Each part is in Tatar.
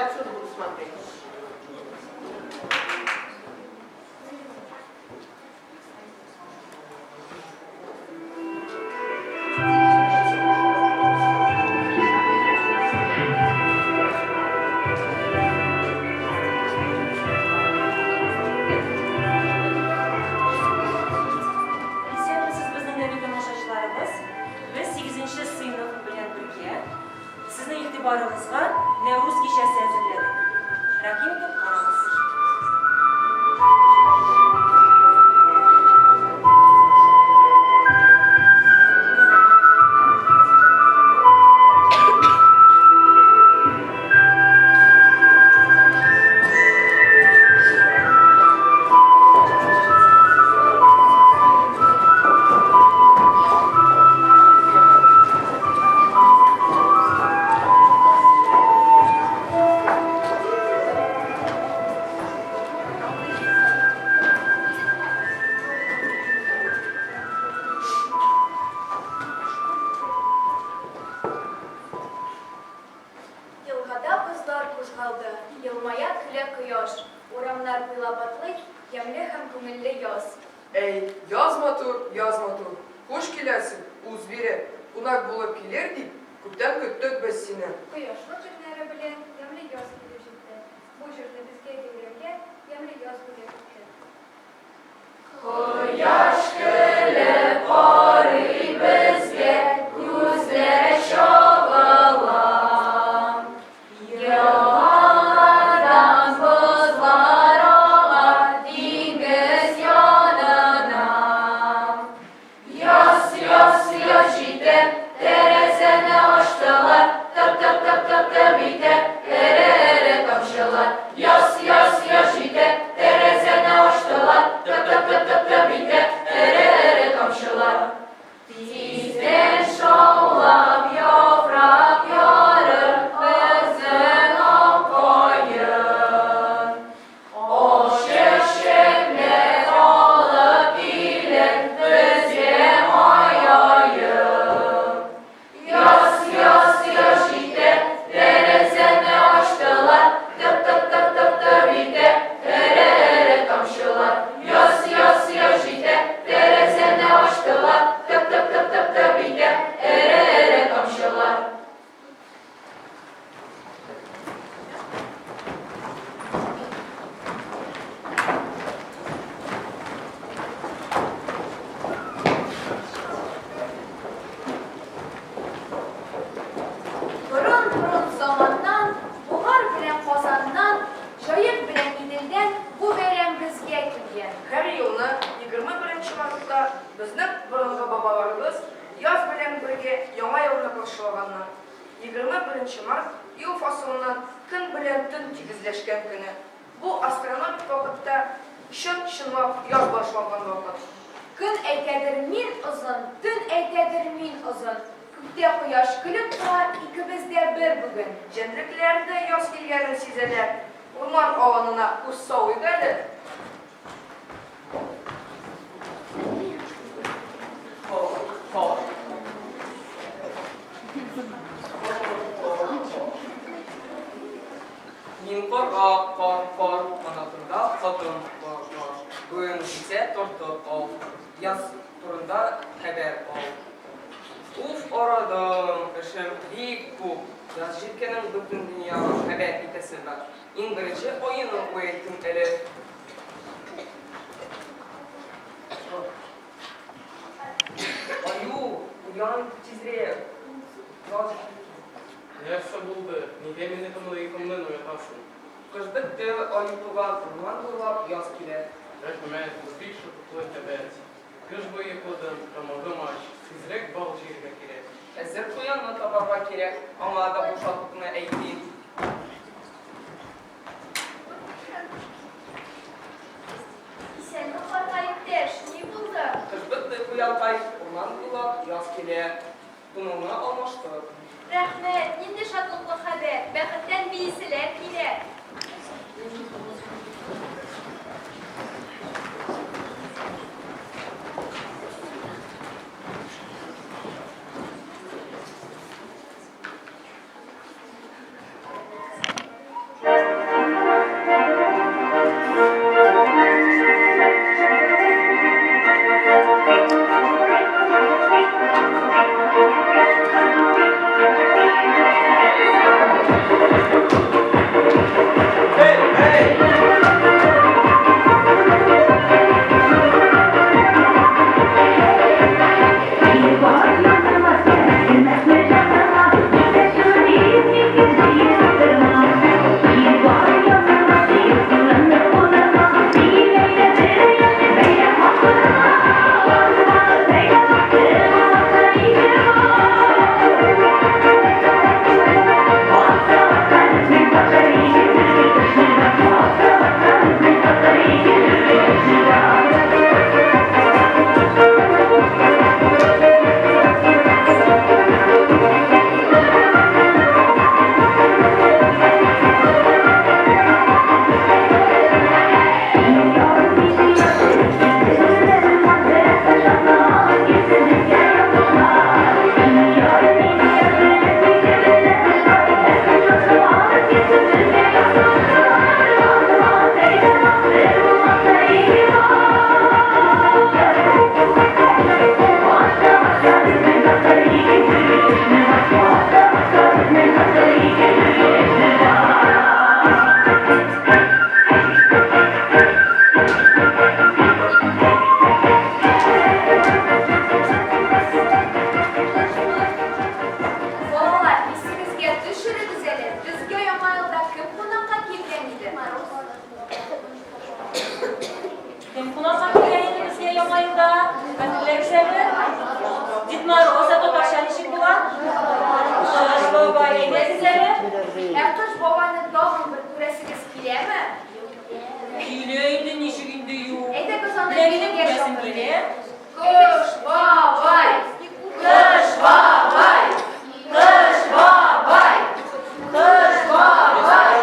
отсюда буду смотреть. Исәнмесез, безнең нәни тамашачыларыбыз. Без 8 сыйныф белән бергә сезнең игътибарыгызга Нәүрүз кичәсе әзерләдек. Рәхим итеп карагыз. Елгада бозлар кузгалды, Елмая, көлә кояш. Урамнар буйлап атлый Ямьле һәм күңелле яз. Әй, яз матур, яз матур, Хуш киләсең, уз бире. Кунак булып килер дип, Күптән көттек без сине. Кояшлы көннәре белән Ямьле яз килеп җитте. Бу җырны безгә дә йөрәккә Ямьле яз бүләк итте. Кояш көлеп карый безгә, күзләр чагыла. Елгалардан бозлар ага, диңгез янына. Яз, яз, яз җитә, тәрәзәне ачтылар, тып-тып-тып-тып-тып итә, эре-эре тамчылар. Яз, яз, яз җитә, тәрәзәне ачтылар, тып-тып-тып-тып-тып итә, эре-эре тамчылар. Тиздән шаулап яфрак ярыр безнең ак каен. Ак чәчәкләр алып килер безгә май ае. Яз, яз, яз җитә, тәрәзәне ачтылар, тып-тып-тып-тып-тып итә, эре-эре тамчылар. Яз, яз, яз җитә, тәрәзәне ачтылар, тып-тып-тып-тып-тып итә, эре-эре тамчылар. Борын-борын заманнан, Болгар белән Казаннан, Җаек белән Иделдән бу бәйрәм безгә килгән. Һәр елны 21 мартта безнең борынгы бабаларыбыз яз белән бергә Яңа елны каршылаганнар. 21 март, ел фасылыннан көн белән төн тигезләшкән көне. Бу астрономик вакытта чын-чынлап яз башланган вакыт. Көн әйтәдер мин озын, төн әйтәдер мин озын. Күктә кояш көлеп тора, икебез дә бер бүген. Җәнлекләр дә яз килгәнен сизәләр. Урман аланына күз салыйк әле. Мин карга, кар, кар, канатында хатын бар, бар. Буең җитсә, тартып ал, яз турында хәбәр ал. Уф, арыдым, эшем бик күп. Яз җиткәнен бөтен дөньяга хәбәр итәсе бар. Иң беренче аюны уятыйм әле. Аю, уян тизрәк. Яз җиткән. Нәрсә булды? Нигә мине тынлы йокымнан уятасың? Кыш бетте, аю туган, урман буйлап яз килә. Рәхмәт, бу бик шатлыклы хәбәр. Кыш буе йокладым, тамагым ач, тизрәк бал җыярга кирәк. Әзер куянны табарга кирәк, аңа да бу шатлыкны әйтим. Исәнме, карга иптәш, ни булды? Кыш бетте, куянкай, урман буйлап яз килә. Туныңны алмаштыр. Рәхмәт, нинди шатлыклы хәбәр, бәхеттән бииселәр килә. Кыш бабай! Кыш бабай! Кыш бабай! Кыш бабай!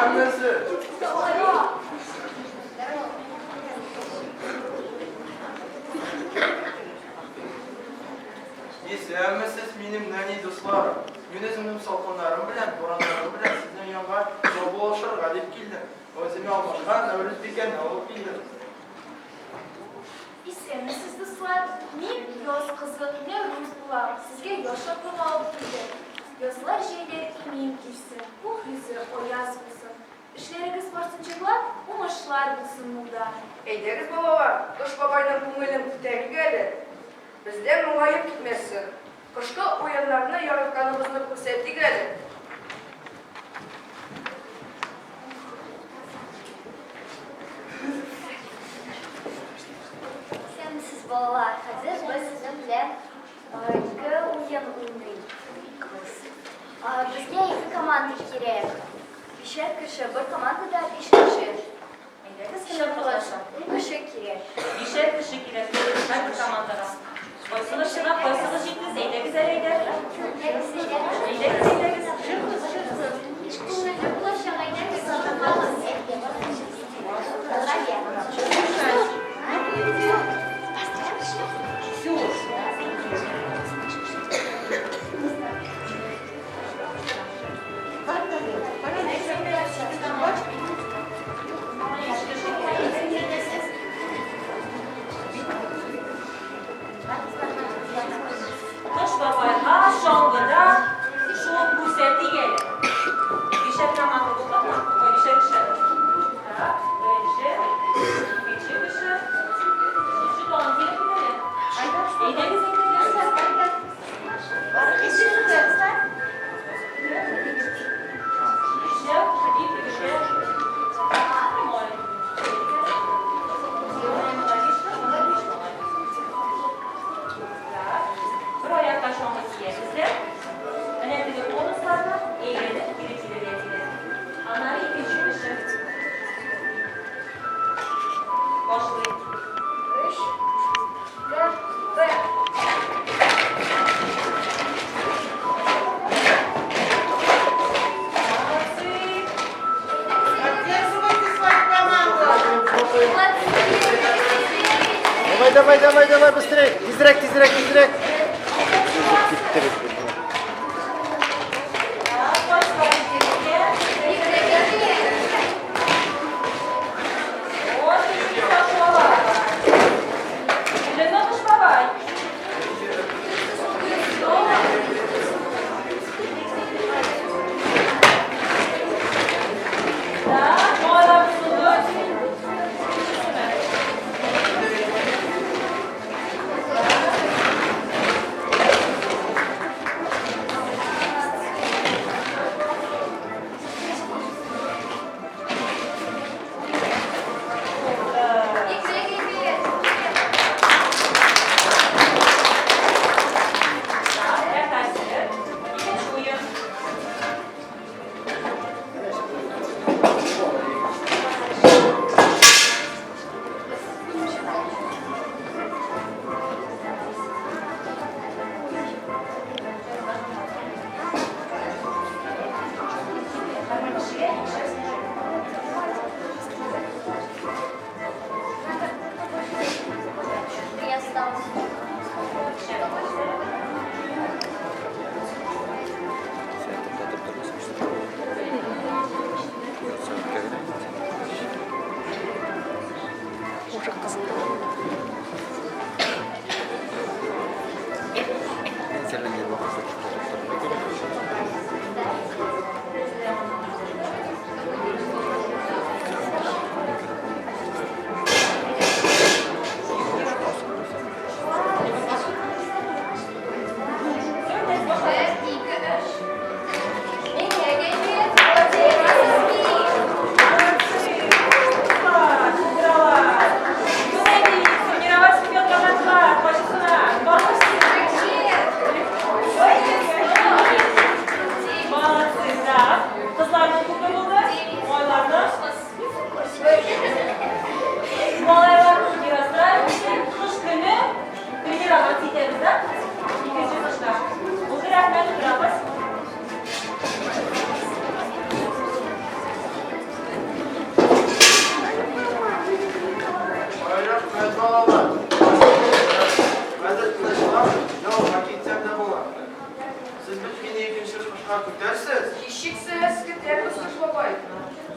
Исәнмесез, минем нәни дусларым! Мин үземнең салкыннарым белән, бураннарым белән сезнең янга саубуллашырга дип килдем. Үземә алмашка Нәүрүзбикәне алып килдем. Исәнмесез, дуслар! Мин Яз кызы, Нәүрүз булам. Сезгә яз шатлыгы алып килдем. Язлар, җәйләр имин килсен, күк йөзе аяз булсын. Эшләрегез барсын җырлап, уңышлар булсын мулда. Әйдәгез, балалар, Кыш бабайның күңелен күтәрик әле. Бездән моңаеп китмәсен. Кышкы уеннарны яратканыбызны күрсәтик әле. Исәнмесез, балалар! Хәзер без сезнең белән ике уен уйныйбыз. Безгә ике команда кирәк. Бишәр кеше, бер командада биш кеше. Әйдәгез, кемнәр катнаша? Ун кеше кирәк. Бишәр кеше кирәк һәрбер командага. Кайсыгыз чыга, кайсыгыз җитез, әйдәгез әле, әйдә. Әйдәгез, әйдәгез. Күңелле булачак, әйдәгез, Ксюш. Биш кеше кирәк. Кыш бабайга чаңгыда шуып күрсәтик әле. Бишәр команда булдыкмы? Ой, бишәр кеше. Так, беренче, икенче кеше, өченче тагын кирәк бит әле. Әйдәгез, әйдәгез. Өчәү, икешәр. Нормально. Так, бер аякка чаңгы киябез дә, менә теге конусларны әйләнеп кире килергә кирәк. Аннары икенче кеше. Башлыйк. Өч, ике, бер. Молодцы. Поддерживайте свою команду. Давай, давай, давай, давай, быстрее! Тизрәк, тизрәк, тизрәк! Китте бит. Так, башлап китергә. Вот, ничек шуалар. Күңеллеме, Кыш бабай? Так, малайлар бусылды. бит мине икенче кышка көтәсез. Һичшиксез көтәбез, Кыш бабай.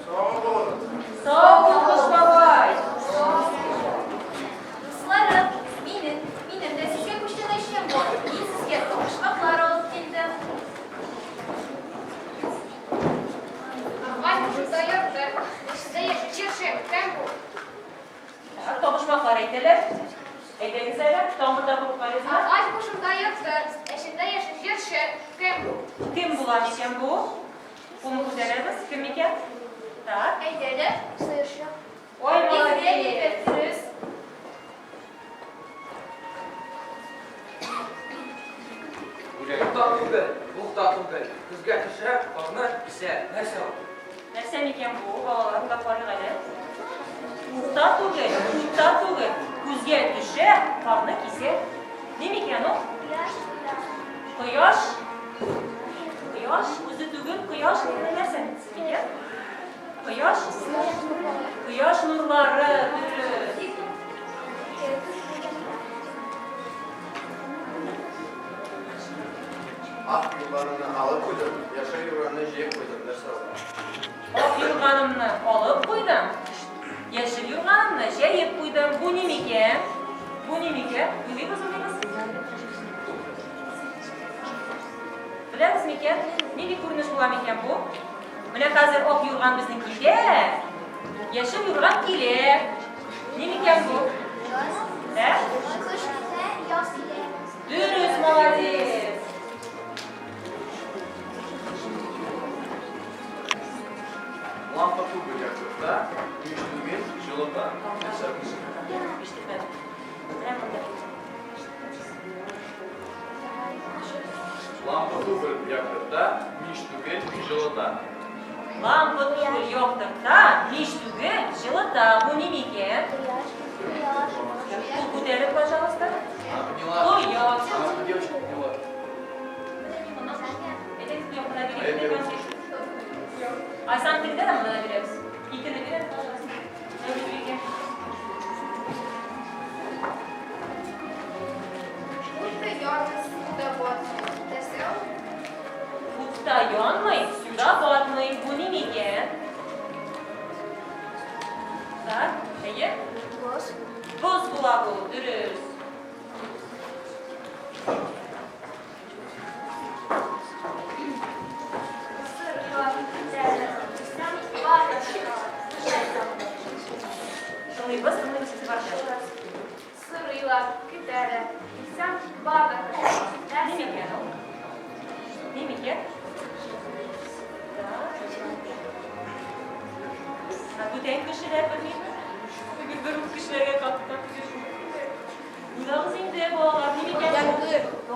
Сау булыгыз. Сау бул, Кыш бабай. Дусларым, минем, минем дә сезгә күчтәнәчем бар. Мин сезгә табышмаклар алып килдем. Агач башында ярты, эчендә яшел чыршы. Кем бу? Так, табышмаклар әйтәләр. Әйдәгез әле, тагын бер тапкыр укыйбызмы? Агач башында ярты, эчендә яшел җырчы. Кем бу? Кем була микән бу? Кулны күтәрәбез. Кем икән? Так. Әйдә әле, сыерчык. Ой, Бик тә молодец. әйбәт, дөрес. Үлән та түгел, ук та түгел. Көзгә төшә, карны кисә. Нәрсә ул? Нәрсә микән бу? Балалар, уйлап карыйк әле. Ук та түгел, ук та түгел. Күзгә төшә, карны кисә. Ни микән ул? Кояш, кояш. Кояш. Кояш үзе түгел, кояш нәрсә микән? Кояш? Кояш нурлары, дөрес. Ак юрганымны алып куйдым, яшел юрганны җәеп куйдым. Нәрсә ул? Ак юрганымны алып куйдым, яшел юрганымны җәеп куйдым. Бу ни микән? Бу ни микән? Уйлыйбыз, уйлыйбыз. Беләбез микән? Нинди күренеш була микән бу? Менә хәзер ак юрган безнең китә, яшел юрган килә. Ни микән бу? Ә? Кыш китә, яз килә. Дөрес, молодец. Лампа түгел яктырта, мич түгел җылыта. Нәрсә бу? Ишетмәдем. Менә монда. Лампа түгел яктырта, мич түгел җылыта. Лампа түгел яктырта, мич түгел җылыта. Бу ни микән? Кояш, кояш. Кул күтәреп, пожалуйста. Она подняла. Кояш. Она девочка подняла. Әйдәгез, бу якка бирик. Айсан тегедә дә монда да бирәбез. Икене бирәбез, пожалуйста. Нәүрүзбикә. Утта янмый, суда батмый. Нәрсә ул? Утта янмый, суда батмый. Бу ни микән? Так, әйе? Боз. Боз була бу, дөрес. Сырыйлар, көтәләр. Килсәм, бар да шоколад. Тыңлыйбыз, тыңлыйбыз игътибар белән. Сорыйлар, көтәләр. Килсәм, бар да шоколад. Ни Нәрсә? микән ул? Ни микән? Так. Ә бүтән кешеләр белмиме? Бер бер үк кешеләргә каттым. Уйлагыз инде, балалар, ни микән бу?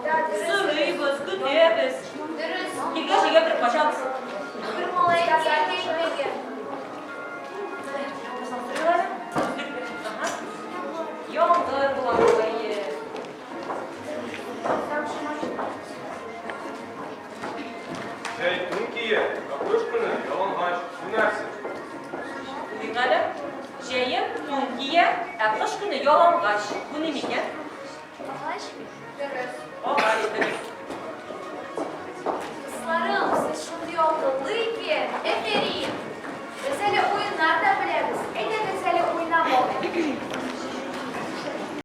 Да, дөрес. Сорыйбыз, көтәбез. Дөрес. Килгәч, өйгә кереп качабыз. Бер малай килмәгән. Сорыйлар. Ага. Яңгыр була бу, әйе. Җәй тун кия, ә кыш көне ялангач. Бу нәрсә? Уйлыйк әле. Җәен тун кия, ә кыш көне ялангач. Бу ни микән? Агач.